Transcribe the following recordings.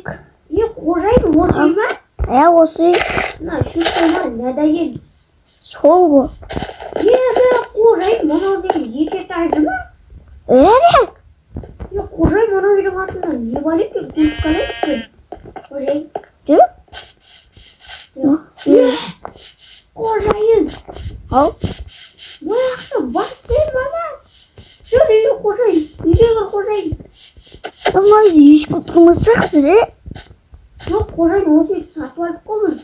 Нубик. Е, қожайын, осы үй ма? Иә, осы үй. Мына шөп ма, надоел. Сол ғой. Е, мә, қожайын, мынау деген екі этажды ма? Е, Е, қожайын, мынау үйдің артында не бар екен? Көлік қалай екен? Қожайын. Жүр. Е, қожайын. Ау. Мына жақта бассейн бар ма? Жүр үйге, қожайын. Үйге кір, қожайын. Мына үйде ешкім тұрмас сияқты, де? Жоқ, қожайын, осы үйді сатып алдық қой біз.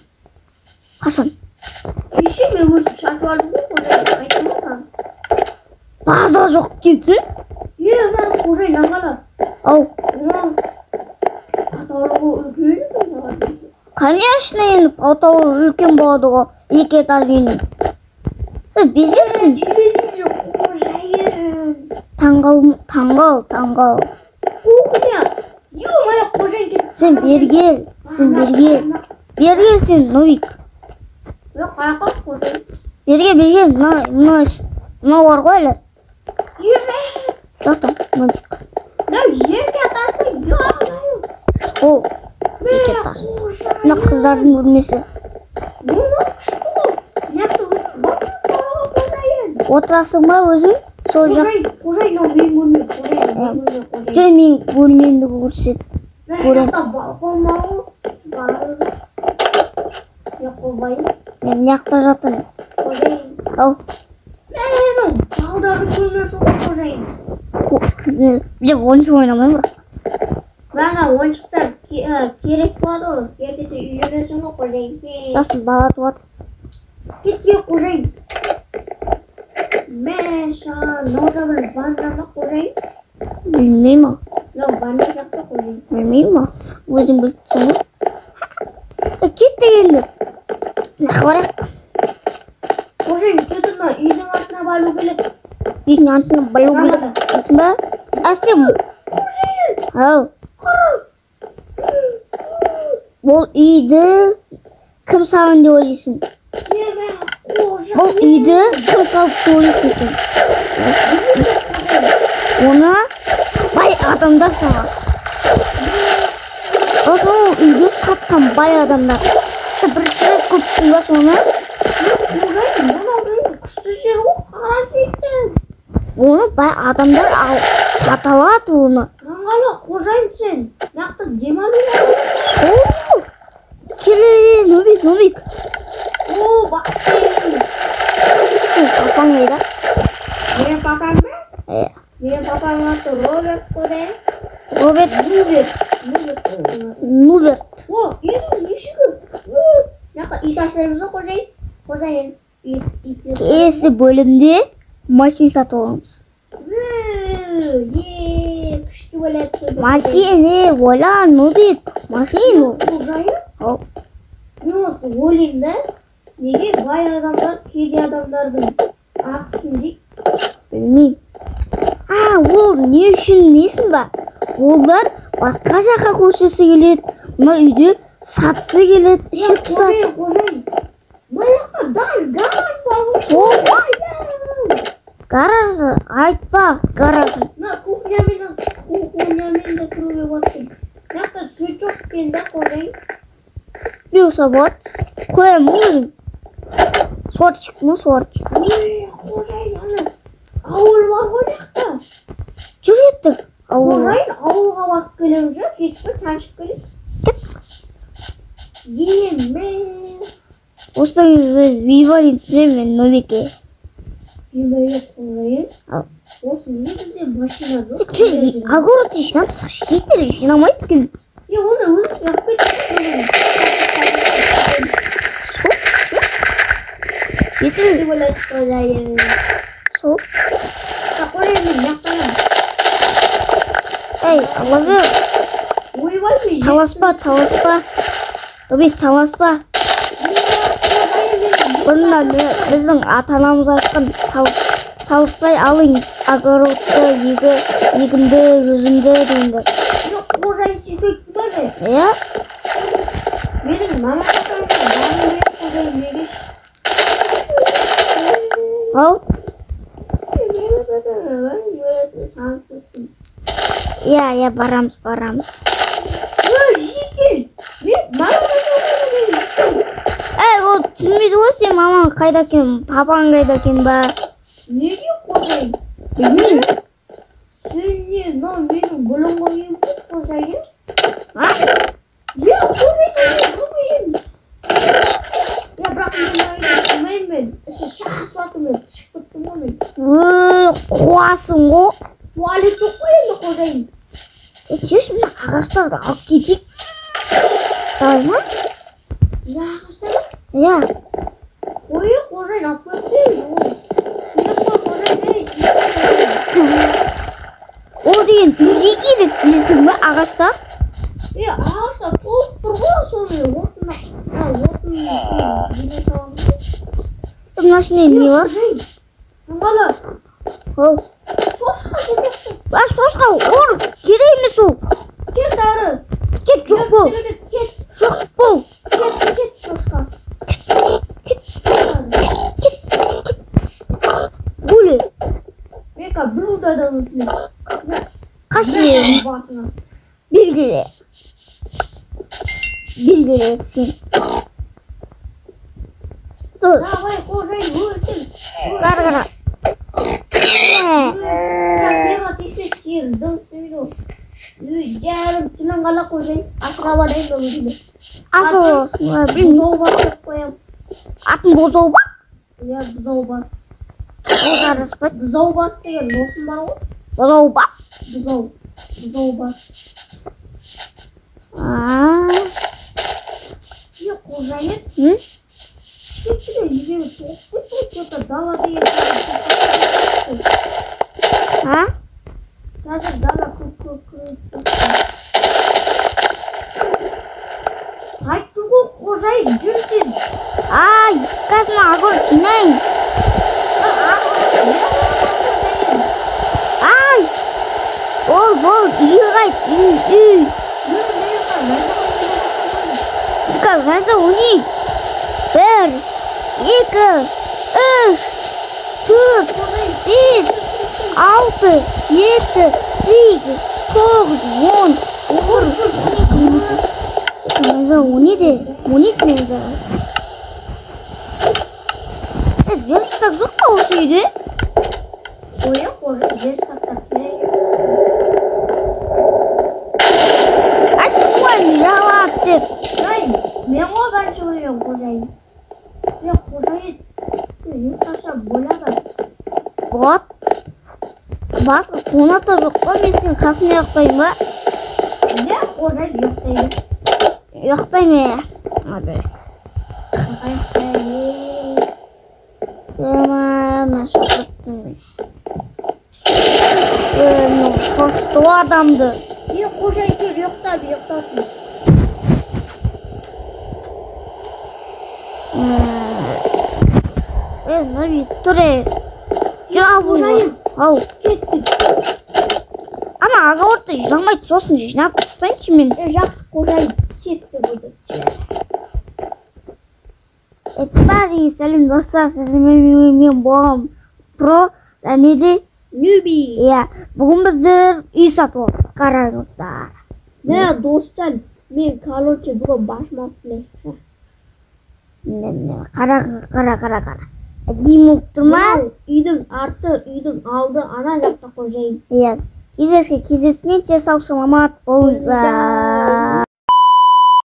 Қашан? Кеше мен өзім сатып алдым ғой, қожайын. Айттым ғой саған. Базар жоқ екенсің. Е, мына қожайын, аңғала. Ау. Мынау потологы үлкен екен маған. Конечно, енді потологы үлкен болады ғой. Екі этаж үйдің. Е, безгенсің. Телевизор, қожайын. Таңғал, таңғал, таңғал. Кухня. Ё-моё, қожайын кетіп. Сен бері кел, сен бері кел. Бері кел сен, Нубик. Е, қаяққа, қожайын? Бері кел, бері кел. Мына, мына, мынау бар ғой әлі. Е, Жоқ та, Нубик. мынау екі этажды, ё-моё. Ол екі этаж. Мына қыздардың бөлмесі. Мынау күшті ғой. Мына жақта өзің барсың ғой, қожайын. Отырасың ба өзің? Сол жақ. Қожайын, қожайын, мынау менің бөлмем, қожайын, менің бөлмем, қожайын. Жүр, менің бөлмемді көрсет. Мына Көрем. жақта балкон бар ғой. Барыңыз. Мен қоймайын. Мен мына жақта жатырмын. Қожайын. Ау. Мә, мынау балдардың бөлмесі ғой, қожайын. Мен ойыншық ойнамаймын бірақ. Маған ойыншықтар керек болады ғой. Ертесі үйленесің ғой, қожайын. Сосын бала туады. Кетке, қожайын. Мә, саған мынау да бір ванна ма, қожайын? Білмеймін. Мынау ванна жақта, қожайын. Білмеймін. Өзің біліп тұрсың ғой. Е, кеттік енді. Мына жаққа барайық. Қожайын, кетіп мына үйдің артына бару керек. Үйдің артына бару керек. Рамада. Дейсің ба? А сен Қожайын, Ау. қара. Бұл үйді кім салған деп ойлайсың? Е, мә, қожайын. Бұл үйді кім салып деп ойлайсың сен? Оны бай адамдар салған. Сосын ол үйді сатқан бай адамдар. Сен бірінші рет көріпсің ба соны? Қожайын, мынау деген күшті жер ғой, қара сен. Оны бай адамдар сата алады оны. Аңғала, қожайын, сен. Нақты демалуға болады. Сол. Келе, Нубик, Нубик. О, бассейн. Сен папаң қайда? Менің папам ба? Иә. Менің папамның аты Роберт, қожайын. Роберт. Нуберт. Нуберт. Нуберт. О, үйдің есігі. О, мына жақта ит асыраймыз ғой, қожайын. Қожайын, ит, ит. Келесі бөлімде машина сатып аламыз. Е, күшті болады. Машина, ойла, Нубик. Машина. Қожайын, Ау. мен осы ойлаймын да, неге бай адамдар кедей адамдардың ақысын жейді? Білмеймін. А, ол не үшін несін ба? Олар басқа жаққа көшкісі келеді. Мына үйде сатысы келеді, ішіп сат. Қожайын, қожайын. Мына жақта даже гараж бар ғой. Сол. Қожайын. Гараж, айтпа, гаражын. Мына кухнямен де кіруге болады екен. Мына жақта свет жоқ екен да, қожайын. Бұйырса болады. Қоямын өзім. Сварщик, ну сварщик. Е, қожайын, ана ауыл бар ғой мына жақта. Жүр еттік. Ауылға. Қожайын, ауылға барып келеміз иә, кешкі танысып келеміз. Кет. Е, мә. Осыдан кейін Вивалин түсемін мен, Нубике. Е, қожайын. Ал. Осы неге бізде машина жоқ? Жүр, огород жинап, жетер жинамайды екен. Е, оны өзіміз алып кеттік, қожайын. Сол. Жетер. Күшті болады, қожайын. Сол. Қожайын, мен мына жақтан. Ей, ала бер. Ойбай, мен Таласпа, таласпа. Нубик, таласпа. Бұрында біздің ата-анамыз айтқан, таласпай алың огородты, егінді, жүзімді дегенді. Жоқ, қожайын, сөйтіп ба не? Иә? Менің мама папам бару керек, қожайын, неге? Ал. Сағынып кеттім. Иә, иә, барамыз, барамыз. Ө, жеке. Мамаң қайда екен, папаң қайда екен ба? Неге қожайын? Білмеймін. Сен не, мынау менің гүлім ғой қожайын? А? Е, қожайын, я бірақ мен қумаймын мен. Іші шашып жатыр, мен шығып кеттім ғой мен. Өй, қуасың ғой. Туалет жоқ қой енді қожайын. Е, жүрші, мына ағаштарды алып кетейік. Давай ма? Мына ағаштар? Иә. Ой, қожайын, алып кетсей. Керек қой, қожайын, ей. Ол деген үйге керек, білесің бе, ағаштар? Е, ағаштар толып тұр ғой, соны отына, отын жинай саламыз ғой. Мына ішінде не бар? Қожайын, Ол. Шошқа кетіпті. А, шошқа, ол керек емес ол. Кет әрі. Кет, жоқ бол. Кет. Жоқ бол. Кет, кет, шошқа. Кет, кет, кет. Гули. Мен қазір бір удардан өтемін. Қаш. Басына. Белгіле. Белгіле сен. Dur. Давай, қожайын, өлтір. Қара, қара. Сиырға тисе, сиыр дым істемейді ғой. Өй, жарым түнін қала қожайын. Асыға барайын ба өзіме? Асыл болсын, білмеймін. Бұзау бас деп қоямын. Атын бұзау бас? Иә, бұзау бас. Ол жараспайды. Бұзау бас деген досым бар ғой. Бұзау бас? Бұзау. Бұзау бас. Е, қожайын. Кетті де үйге соғып кетті ғой, что-то дала деген. А? Қазір дала көп-көп кіріп. Қайттың ғой, қожайын, жүр сен. Ай, қазір мен огород жинайын. Ай! Бол, бол, үйге қайт, үй, үй. Қазір найза ойнайық. 1, 2, 3, 4, 5, 6, 7, 8, 9, 10, 11, 12. Найза ойнайды, ойнайды найза. Е, верстак жоқ па осы үйде? Ой, қожайын, верстактар керек. Айттым ғой, жалады деп. Қожайын, мен ғой бірінші өлген қожайын. Е, қожайын, ұйықтаса болады. Болады. Басқа комната жоқ қой, мен сенің қасыңда ұйықтаймын ба? Иә, қожайын, ұйықтаймын. Ұйықтаймын, иә. Абай. Мына шошыттым. Мынау шошытты ғой адамды. Е, қожайын, кел, ұйықтап, ұйықтасын. Е, мына үй тұр, е. Жабылған. Ау. Кеттік. Ана огородты жинамайды, сосын жинап тастайыншы мен. Е, жақсы, қожайын, кеттік онда. Бәріңе сәлем, достар, сіздермен мен болғам Про және де Нюби. Иә, бүгін біздер үй сатып алдық, қараңыздар. Мә, достар, мен, короче, бүгін башмақ білем. Міне, міне, қара, қара, қара, қара. Әдемі болып тұр ма? Үйдің арты, үйдің алды, ана жақта қожайын. Иә, кездескенше сау саламат болыңыздар.